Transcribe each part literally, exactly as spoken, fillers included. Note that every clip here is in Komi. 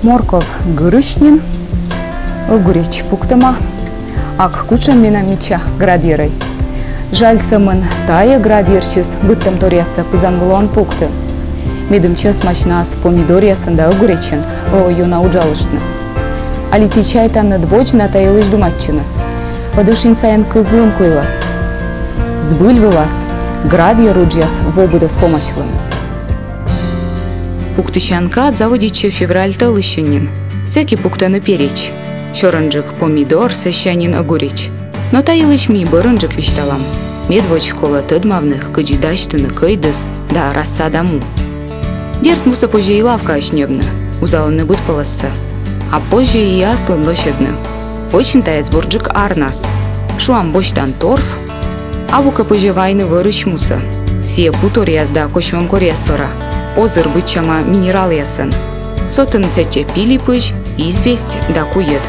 Морков гырысь нин, огурец пуктӧма. Ак кутшӧм менам мича град йӧрӧй. Жаль, сӧмын тайӧ град йӧрсьыс быдтӧмторъяссӧ пызан вылӧ он пукты. Медым чӧсмасьнас помидоръясӧн да огурецӧн лоӧ ёна уджалыштны. Али ті чайтанныд водз на та йылысь думайтчыны? Ӧд ӧшинь сайын кыз лым куйлӧ. Збыль вылас град йӧр уджъяс во быд оз помасьлыны. Пуктысян кад заводитчӧ февраль тӧлысьӧн нин. Сэки пуктӧны перец. Сёрӧнджык помидор, сэсся нин огурец. Но та йылысь ми бӧрынджык висьталам. Медводз колӧ тӧдмавны, кыдзи дасьтыны кӧйдыс да рассада му. Дерт, мусӧ позьӧ и лавкаысь ньӧбны, вузалӧны быдпӧлӧссӧ. А позьӧ и аслым лӧсьӧдны. Вӧчны тайӧс бурджык арнас. Шуам, босьтан торф. Абу кӧ, позьӧ вайны вӧрысь мусӧ. Сійӧ путоръяс да косьмӧм коръяс сора. Озыр быдсяма минералъясӧн. Сотӧны сэтчӧ пилипызь, известь да куйӧд.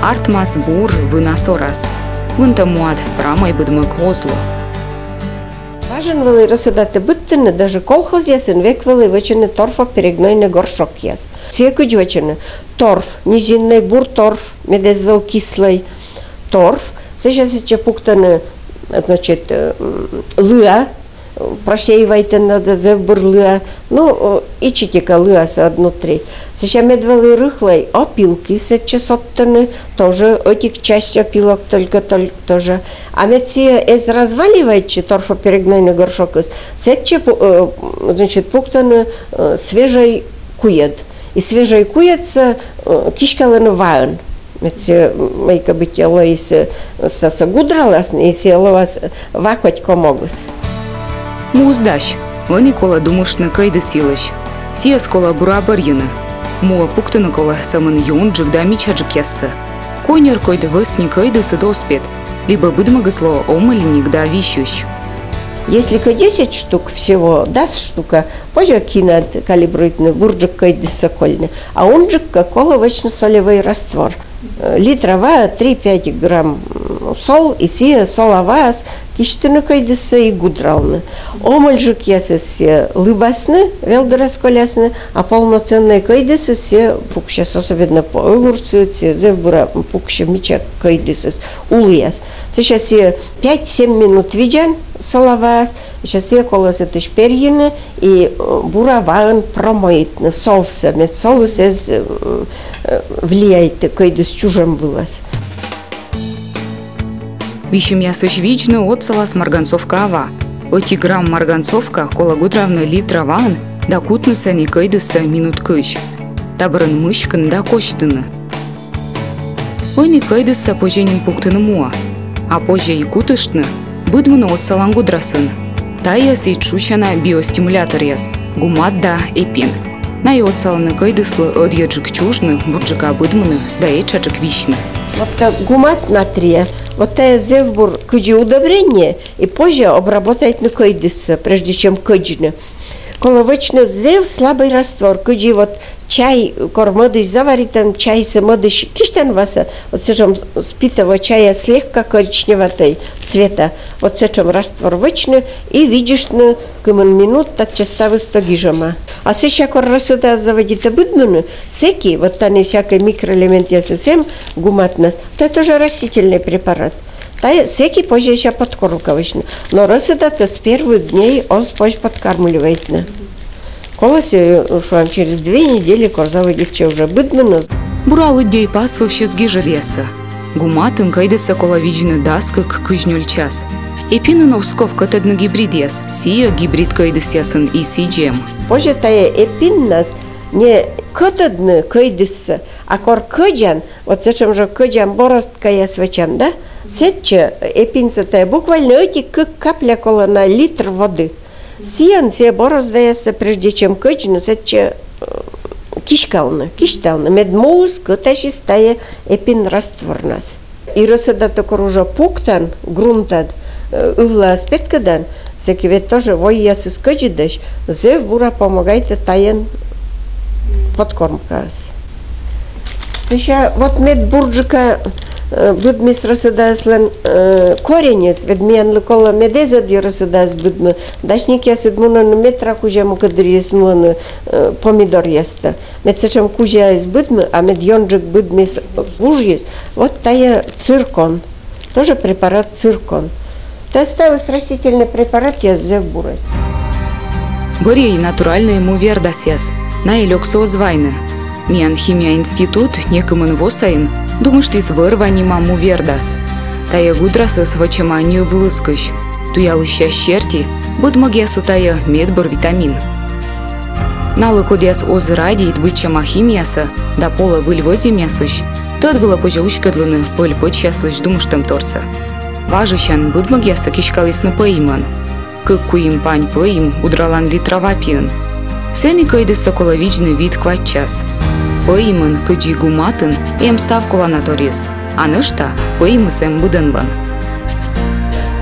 Артмас бур, вына сорас. Вынтӧм муад прамӧй быдмӧг оз ло. Важӧн вӧлі рӧсӧдатӧ быдтыны, даже колхозъясын век вӧлі вӧчӧны торфоперегнойнӧй горшокъяс. Сійӧ кыдз вӧчӧны? Торф, низиннӧй бур торф, мед эз вӧв кислӧй. Торф, сэсся сэтчӧ пуктӧны, значит, э, м, лыа, просеивайтӧны да зэв бур лыа. Ну, э, ичӧтика лыасӧ ӧд нутрӧй. Сэсся мед вӧлі рыхлӧй, опилки сэтчӧ содтӧны, тоже ӧтик часть опилок только, только тоже. А мед сійӧ эз разваливайтчы, торфоперегнойнӧй горшокыс, сэтчӧ пу-, э, значит, пуктӧны, э, свежӧй куйӧд. И свежӧй куйӧдсӧ, э, киськалӧны ваӧн. Мед сійӧ, м, мыйкӧ быттьӧ лоис, э, ставсӧ гудраласны, и сійӧ лоас, э, ва кодь комогыс. Муыс дась. Ӧні колӧ думыштны кӧйдыс йылысь. Сійӧс колӧ бура бӧрйыны. Муӧ пуктыны колӧ сӧмын ёнджык да мичаджыкъяссӧ. Коньӧр кодь вӧсни кӧйдысыд оз пет, либӧ быдмӧгыс лоӧ омӧльник да висьысь. Если кӧ десять штук всего, дас штука, позьӧ кинад калибруйтны, бурджык кӧйдыссӧ кольны. А унджык кӧ, колӧ вӧчны солевӧй раствор. Э, литра ваӧ три-пять грамм, м, сол, и сійӧ сола ваас кисьтыны кӧйдыссӧ и гудралны. Омӧльджыкъясыс сійӧ лыбасны, вел дорас колясны, а полноценнӧй кӧйдысыс сійӧ пуксяс, особенно по-, огурцы, сійӧ зэв бура пуксьӧ, мича кӧйдысыс, уліас. Сэсся сійӧ пять-семь минут видзан сола ваас, сэсся сійӧ колӧ сэтысь перйыны и, э, бура ваӧн промоитны совсӧ, мед солыс эз, э, э, влияйты кӧйдыс чужӧм вылас. Висьӧмъясысь видзны отсалас марганцовкаа ва. Ӧти грамм марганцовка колӧ гудравны литра ваын да кутны сэні кӧйдыссӧ минут кызь. Та бӧрын мыськыны да косьтыны. Ӧні кӧйдыссӧ позьӧ нин пуктыны муӧ. А позьӧ и кутыштны, быдмыны отсалан гудрасын. Тайӧс и тшусяна биостимуляторъяс, гумат да эпин. Найӧ отсалӧны кӧйдыслы ӧдйӧджык чужны, бурджыка быдмыны да этшаджык висьны. Вот как гумат натрия, вот тайӧ зэв бур кыдзи удобрение, и позьӧ обработайтны кӧйдыссӧ, прежде чем кӧдзны. Колӧ вӧчны зэв слабӧй раствор, кыдзи вот чай, кор мӧдысь заваритан, чайсӧ мӧдысь кисьтан васӧ, вот сэтшӧм с-, с питого чая слегка коричневатӧй цвета, вот сэтшӧм раствор вӧчны и видзыштны кымын минут, татчӧ ставыс тӧ гижӧма. А сэсся, кор рӧсӧдаас заводитӧ быдмыны, сэки, вот тані всякӧй микроэлементъясыс эм гуматнас, тайӧ тоже растительнӧй препарат. Тайӧ сэки позьӧ сэсся подкормка вӧчны. Но рӧсӧдатӧ с первых дней оз позь подкармливайтны. Колӧ сійӧ, э, шуам, через две недели, кор заводитчӧ уже быдмыны. Бура лыддьӧй пасвывсьыс гижӧдъяссӧ. Гуматын кӧйдыссӧ колӧ видзны дас кык-кызь нёль час. Эпинын оз ков кӧтӧдны гибридъяс, сійӧ гибрид кӧйдысъясын и сідз эм. Позьӧ тайӧ эпиннас не кӧтӧдны кӧйдыссӧ, а кор кӧдзан, вот сэтшӧм жӧ кӧдзан боросткаяс вӧчам, да? Сэтчӧ эпинсӧ тайӧ буквально ӧти-кык капля колӧ на литр воды. Сійӧн сійӧ бороздаяссӧ, прежде чем кӧдзны, сэтчӧ, э, киськалны, кисьталны, мед муыс кӧтасис тайӧ эпин растворнас. И рӧсӧдатӧ кор уже пуктан грунтад, э, ывлаас петкӧдан, сэки ведь тоже войясыс кӧдзыдӧсь, зэв бура помогайтӧ тайӧн подкормкаыс. Сэсся вот мед бурджыка Э, быдмис росодаяслӧн, э, кореньыс, ведь миянлы колӧ мед эз ӧдйӧ росодаяс быдмы. Дачникъясыд мунӧны метра кузя, мукӧд дырйиыс мунӧны, э, помидоръястӧ. Мед сэтшӧм кузяыс быдмы, а мед ёнджык быдмис вужйыс. Вот тайӧ циркон. Тоже препарат циркон. Тайӧ ставыс растительнӧй препаратъяс, зэв бурӧсь. Бӧрйӧй натуральнӧй му вердасъяс, найӧ лёксӧ оз вайны. Миян химия институт некымын во сайын думыштіс вӧр-ва нима му вердас. Тайӧ гудрасӧс вӧчӧма ньыв лыскысь. Туялысьяс серти, быдмӧгъяслы тайӧ медбур витамин. Налы, кодъяс оз радейт быдсяма химиясӧ да полӧ выль вӧзйӧмъясысь, тӧд вылӧ позьӧ уськӧдлыны пӧль-пӧчьяслысь думыштӧмторсӧ. Важысян быдмӧгъяссӧ киськалісны пӧимӧн. Кык-куим пань пӧим гудралан литра ва пиын. Сэні кӧйдыссӧ колӧ видзны вит-квайт час. Пӧимын, кыдзи гуматын, эм став коланаторйыс, а нӧшта пӧимыс эм быдӧнлӧн.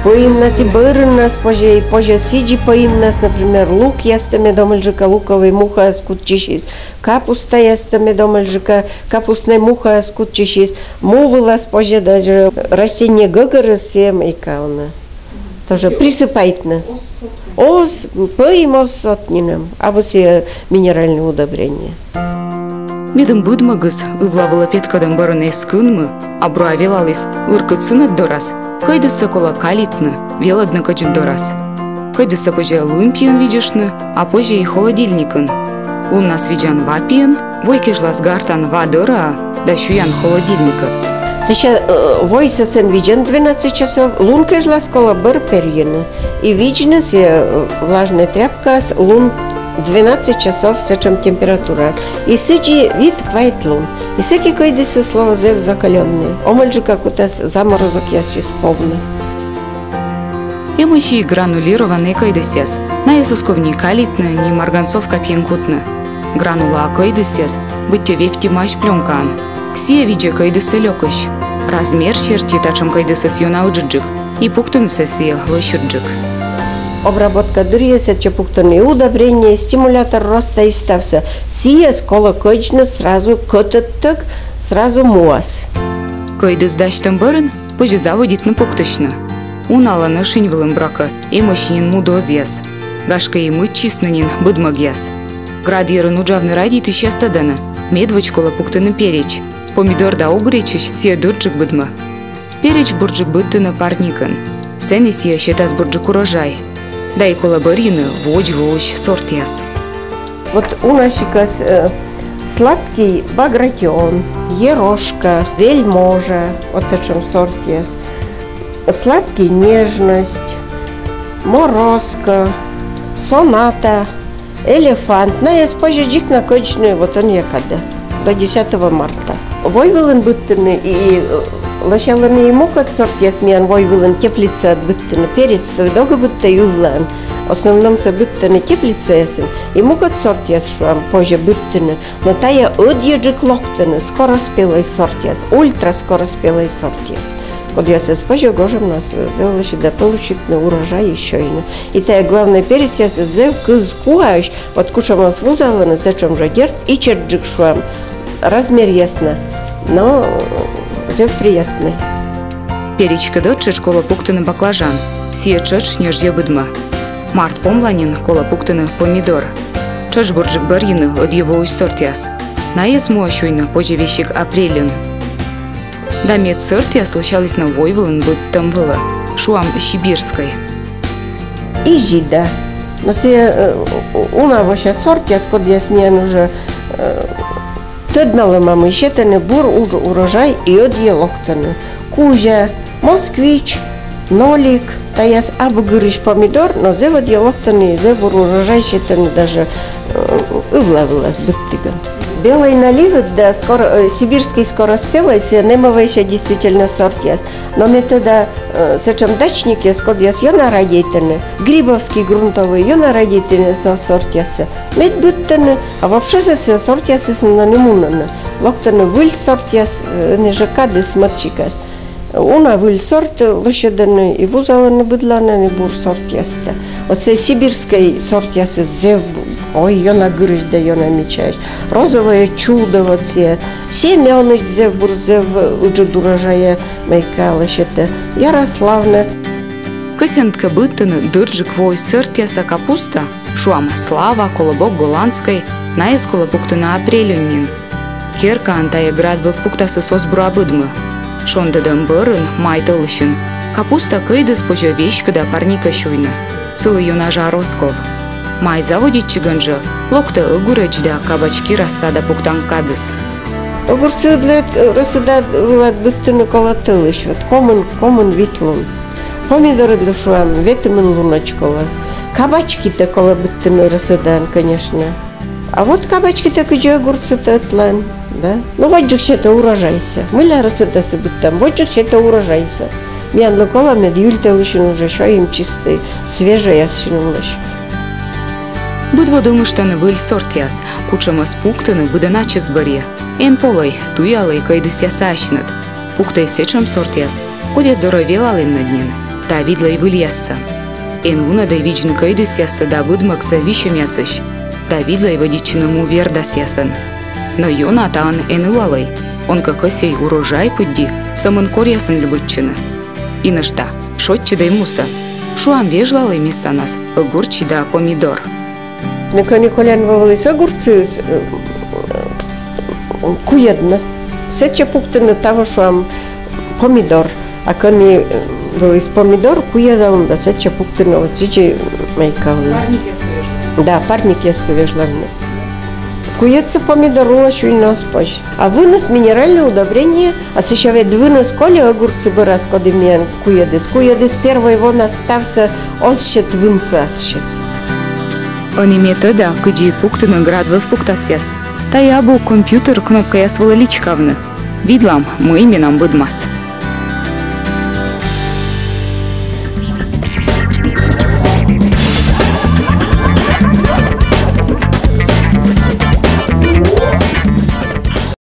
Пӧимнас и бӧрыннас позьӧ, и позьӧ сідзи пӧимнас, например, лукъястӧ, мед омӧльджыка луковӧй мухаяс кутчысис, капустаястӧ, мед омӧльджыка капустнӧй мухаяс кутчысис, му вылас позьӧ даже растение гӧгӧрыс, сійӧ мыйкалны. Тоже присыпайтны. Оз, пӧим оз сот нинӧм, абу сійӧ минеральнӧй удобрение. Медым быдмӧгыс ывла вылӧ петкӧдӧм бӧрын эз кынмы, а бруа велаліс ыркыд сынӧд дорас, кӧйдыссӧ колӧ калитны, велӧдны кӧдзыд дорас. Кӧйдыссӧ позьӧ лым пиын видзыштны, а позьӧ и холодильникын. Луннас видзан ва пиын, вой кежлас гартан ва дӧраӧ да сюян холодильникӧ. Сэсся, э, войсӧ сэн видзан двенадцать часов, лун кежлас колӧ бӧр перйыны. И видзны сійӧ, э, влажнӧй тряпкаӧс лун двенадцать часов сэтшӧм температураын. И сідзи вит-квайт лун. И сэки кӧйдысыс лоӧ зэв закалённӧй. Омӧльджыка кутас заморозокъясысь повны. Эмӧсь и гранулированнӧй кӧйдысъяс. Найӧс оз ков ни калитны, ни марганцовка пиын кутны. Гранулаа кӧйдысъяс быттьӧ вевттьӧмаӧсь плёнкаӧн. Сійӧ видзӧ кӧйдыссӧ лёкысь. Размер серти татшӧм кӧйдысыс ёна ыджыдджык, и пуктынысӧ сійӧ лӧсьыдджык. Обработка дырйи сэтчӧ пуктӧны и удобрение, и стимулятор роста, и ставсӧ. Сійӧс колӧ кӧдзны сразу кӧтӧдтӧг, сразу муас. Кӧйдыс дасьтӧм бӧрын позьӧ заводитны пуктысьны. Уналӧн ӧшинь вылын, буракӧ, эмӧсь нин му дозъяс. Гашкӧ, и мыччисны нин быдмӧгъяс. Град йӧрын уджавны радейтысьяс тӧдӧны, медводз колӧ пуктыны переч. Помидор да огуречысь сійӧ дырджык быдмӧ. Переч бурджык быдтыны парникын. Сэні сійӧ сетас бурджык урожай. Да и колӧ бӧрйыны водз воысь сортъяс. Вот уна сикас, э, сладкий багратион, ерошка, вельможа, вот этшӧм сортъяс. Сладкий нежность, морозко, соната, элефант. Найӧс позьӧ дзик на кӧдзны вот ӧнія кадӧ, до десятого марта. Войвылын быдтыны и, э, лӧсялӧны и мукӧд сортъяс миян войвылын теплицаӧд быдтыны. Перецтӧ ӧд ог быдтӧй ывлаын. Основномсӧ быдтӧны теплицаясын. И мукӧд сортъяс, шуам, позьӧ быдтыны. Но тайӧ ӧдйӧджык локтӧны скороспелӧй сортъяс, ультраскороспелӧй сортъяс. Кодъясӧс позьӧ гожӧмнас зэв лӧсьыда получитны урожай и сёйны. И тайӧ главнӧй перецъясыс зэв кыз куаӧсь, вот кутшӧмӧс вузалӧны, сэтшӧм жӧ, дерт, ичӧтджык, шуам, размеръяснас, но зэв приятнӧй. Перечкӧд ӧтчыд колӧ пуктыны баклажан, сійӧ тшӧтш ньӧжйӧ быдмӧ. Март помла нин колӧ пуктыны помидор. Тшӧтш бурджык бӧрйыны ӧдйӧ воысь сортъяс. Найӧс муӧ сюйны позьӧ весиг апрельын. Да мед сӧртъяс лӧсялісны войвылын быдтӧм вылӧ, шуам, сибирскӧй. Изида. Но сійӧ, э, у-, уна вося сортъяс, кодъяс миян уже, э, тӧдмалӧма, мый сетӧны бур ур-, урожай и ӧдйӧ локтӧны. Кузя, москвич, нолик, тайӧяс абу гырысь помидор, но зэв ӧдйӧ локтӧны, зэв бур урожай сетӧны даже, э, ывла вылас быдтігӧн. Белый наливыд да скоро-, э, сибирский скороспелый, сійӧ нэмӧ вося действительно сортъяс. Но ме тӧда, э, сэтшӧм дачникъяс, кодъяс ёна радейтӧны, грибовский грунтовый, ёна радейтӧны со-, сортъяссӧ. Мед быдтӧны, а вообще сӧ сортъясыс нин ӧні мунӧны. Локтӧны выль сортъяс, э, ӧні жӧ кадыс мӧд сикас. Уна выль сорт лӧсьӧдӧны и вузалӧны, быдланӧны бур сортъястӧ. Вот сійӧ сибирскӧй сортъясыс зэв бу-, Ой, ёна гырысь да ёна мичаысь. Розовое чудо вот сійӧ. Семёныч зэв бур, зэв ыджыд урожайӧ мыйкалысь это. Ярославна. Кӧсйӧны кӧ быдтыны дырджык воысь сӧртъяса капуста, шуам, Слава, колӧ бок, голландскӧй, найӧс колӧ пуктыны апрельын нин. Керкаын тайӧ град вӧв пуктасыс оз бура быдмы. Шондӧдӧм бӧрын, май тӧлысьын, капуста кӧйдыс позьӧ веськыда парникӧ сюйны. Сылы ёна жар оз ков. Май заводитчигӧн жӧ локтӧ ӧгуреч да кабачки рассада пуктан кадыс. Огурцыыдлы, э, рассада вылад быдтыны колӧ тӧлысь, вот комын, комын-вит лун. Помидорыдлы, шуам, ветымын лунӧдз колӧ. Кабачкитӧ колӧ быдтыны рассадаӧн, конечно. А вот кабачкитӧ кыдзи, огурцытӧ ӧтлаын, да? Ну, водзджык сетӧ урожайсӧ. Мыйла рассадасӧ быдтам? Водзджык сетӧ урожайсӧ. Миянлы колӧ, мед июль тӧлысьын уже сёйим чистӧй, свежӧй ассьыным лӧсь. Быд во думыштӧны выль сортъяс, кутшӧмӧс пуктыны быдӧн ачыс бӧрйӧ. Эн полӧй, туялӧй кӧйдысъясӧ асьныд. Пуктӧй сэтшӧм сортъяс, кодъяс дорӧ велалінныд нин, да видлӧй выльяссӧ. Эн вунӧдӧй видзны кӧйдысъяссӧ да быдмӧгсӧ висьӧмъясысь, да видлӧй вӧдитчыны му вердасъясӧн. Но ёна таӧн эн ылалӧй, он кӧ кӧсйӧй урожай пыдди сӧмын коръясӧн любитчыны. И нӧшта, шойччӧдӧй мусӧ. Шуам, вежлалӧй мессанас огурчи да помидор. Но кӧні колян вӧліс огурцыс, э, куйӧдны, сэтчӧ пуктыны таво, шуам, помидор. А кӧні, э, вӧліс помидор, куйӧдалны да сэтчӧ пуктыны, вот сэтчӧ мыйкалны. Парникъяссӧ вежлавны. Да, парникъяссӧ вежлавны. Куйӧдсӧ помидор улӧ сюйны оз позь. А выныс минеральное удобрение, а сэсся ведь выныс коли огурцы бӧрас, коді миян куйӧдіс. Куйӧдіс первой вонас ставсӧ, оз сет вынсӧ ассьыс. Ӧні ме тӧда, кыдзи пуктыны град вӧв пуктасъяс. Тайӧ абу компьютер кнопкаяс вылӧ личкавны. Видлам, мый менам быдмас.